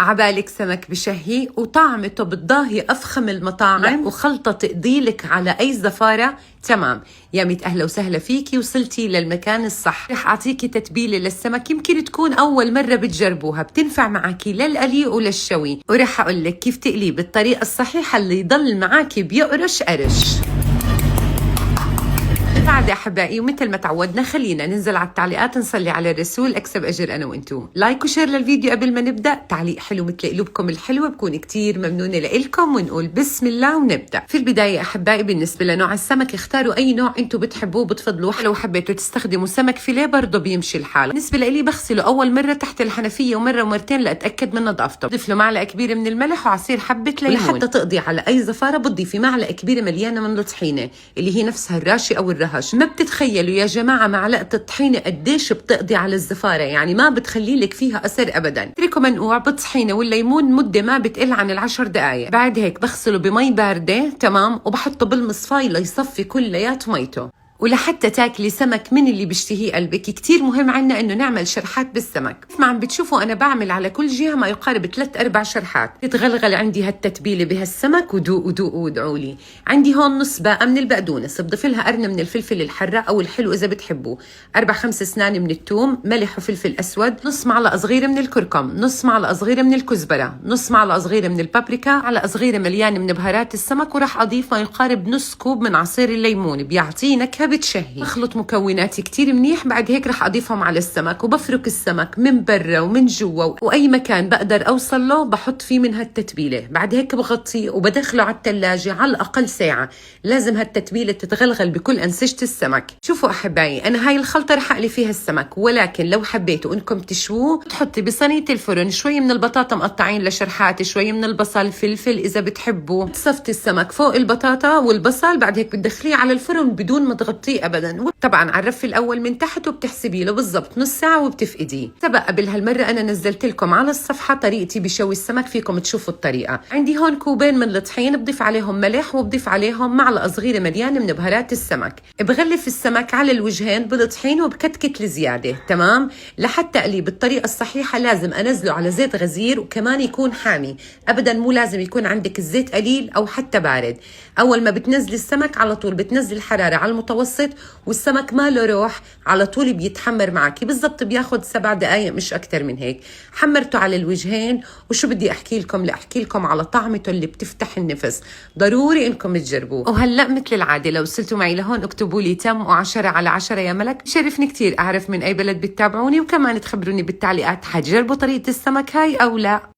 عبالك سمك بشهي وطعمته بتضاهي أفخم المطاعم وخلطة تقضيلك على أي زفارة. تمام يا ميت أهلا وسهلا فيكي، وصلتي للمكان الصح. رح أعطيكي تتبيلة للسمك يمكن تكون أول مرة بتجربوها، بتنفع معك للقلي وللشوي، ورح أقول لك كيف تقليه بالطريقة الصحيحة اللي يضل معك بيقرش قرش. بعد احبائي ومثل ما تعودنا خلينا ننزل على التعليقات، نصلي على الرسول، اكسب اجر انا وانتو. like و share للفيديو قبل ما نبدا، تعليق حلو مثل قلوبكم الحلوة، بكون كتير ممنونه لكم. ونقول بسم الله ونبدا. في البداية احبائي بالنسبة لنوع السمك اختاروا اي نوع انتو بتحبوه بتفضلوه، لو حبيتوا تستخدموا سمك فيليه برضه بيمشي الحال. بالنسبة لي بغسله اول مرة تحت الحنفية ومرة ومرتين لاتاكد من نظافته. بضيف له معلقه كبيرة من الملح وعصير حبه ليمون. لحتى تقضي على اي زفاره بتضيفي معلقه كبيرة مليانة من الطحينه اللي هي نفسها الراشي او الرهش. ما بتتخيلوا يا جماعة معلقة الطحينة قديش بتقضي على الزفارة، يعني ما بتخلي لك فيها أثر أبدا. اتركه منقوع بالطحينة والليمون مدة ما بتقل عن 10 دقايق. بعد هيك بغسله بمي باردة، تمام، وبحطه بالمصفاي ليصفي كليات ميته. ولحتى تاكلي سمك من اللي بيشتهيه قلبك، كتير مهم عنا انه نعمل شرحات بالسمك. ما عم بتشوفوا انا بعمل على كل جهة ما يقارب 3-4 شرحات. تتغلغل عندي هالتتبيله بهالسمك، ودوق ودوق وادعوا لي. عندي هون نص باقه من البقدونس، بضيف لها قرن من الفلفل الحراق او الحلو اذا بتحبوه، 4-5 اسنان من الثوم، ملح وفلفل اسود، نص معلقه صغيرة من الكركم، نص معلقه صغيرة من الكزبره، نص معلقه صغيرة من البابريكا، معلقه صغيرة مليانة من بهارات السمك، وراح اضيف ما يقارب نص كوب من عصير الليمون، بيعطيه نكهة بتشهي. بخلط مكوناتي كتير منيح. بعد هيك رح اضيفهم على السمك، وبفرك السمك من برا ومن جوا، واي مكان بقدر اوصل له بحط فيه من هالتتبيله. بعد هيك بغطيه وبدخله على الثلاجة على الاقل ساعة. لازم هالتتبيله تتغلغل بكل انسجة السمك. شوفوا احبائي، انا هاي الخلطة رح اقلي فيها السمك، ولكن لو حبيتوا انكم تشووه تحطي بصينيه الفرن شوي من البطاطا مقطعين لشرحات، شوي من البصل، فلفل اذا بتحبوا. تصفتي السمك فوق البطاطا والبصل، بعد هيك بتدخليه على الفرن بدون ما تغطيه ابدا، طبعا على الرف الاول من تحت، وبتحسبي له بالضبط نص ساعة وبتفقديه. سبق قبل هالمرة انا نزلت لكم على الصفحة طريقتي بشوي السمك، فيكم تشوفوا الطريقة. عندي هون كوبين من الطحين، بضيف عليهم ملح وبضيف عليهم معلقه صغيرة مليانة من بهارات السمك. بغلف السمك على الوجهين بالطحين وبكتكت الزيادة، تمام. لحتى اقلية بالطريقة الصحيحة لازم انزله على زيت غزير وكمان يكون حامي، ابدا مو لازم يكون عندك الزيت قليل او حتى بارد. اول ما بتنزلي السمك على طول بتنزلي الحرارة على المتوسط، والسمك ما له روح، على طول بيتحمر معك. بالضبط بياخد 7 دقائق مش اكثر من هيك. حمرته على الوجهين، وشو بدي احكي لكم، لاحكي لكم على طعمته اللي بتفتح النفس، ضروري انكم تجربوه. وهلا مثل العادة لو وصلتوا معي لهون اكتبوا لي تم و10 على 10 يا ملك. شرفني كثير اعرف من اي بلد بتتابعوني، وكمان تخبروني بالتعليقات حتجربوا طريقه السمك هاي او لا.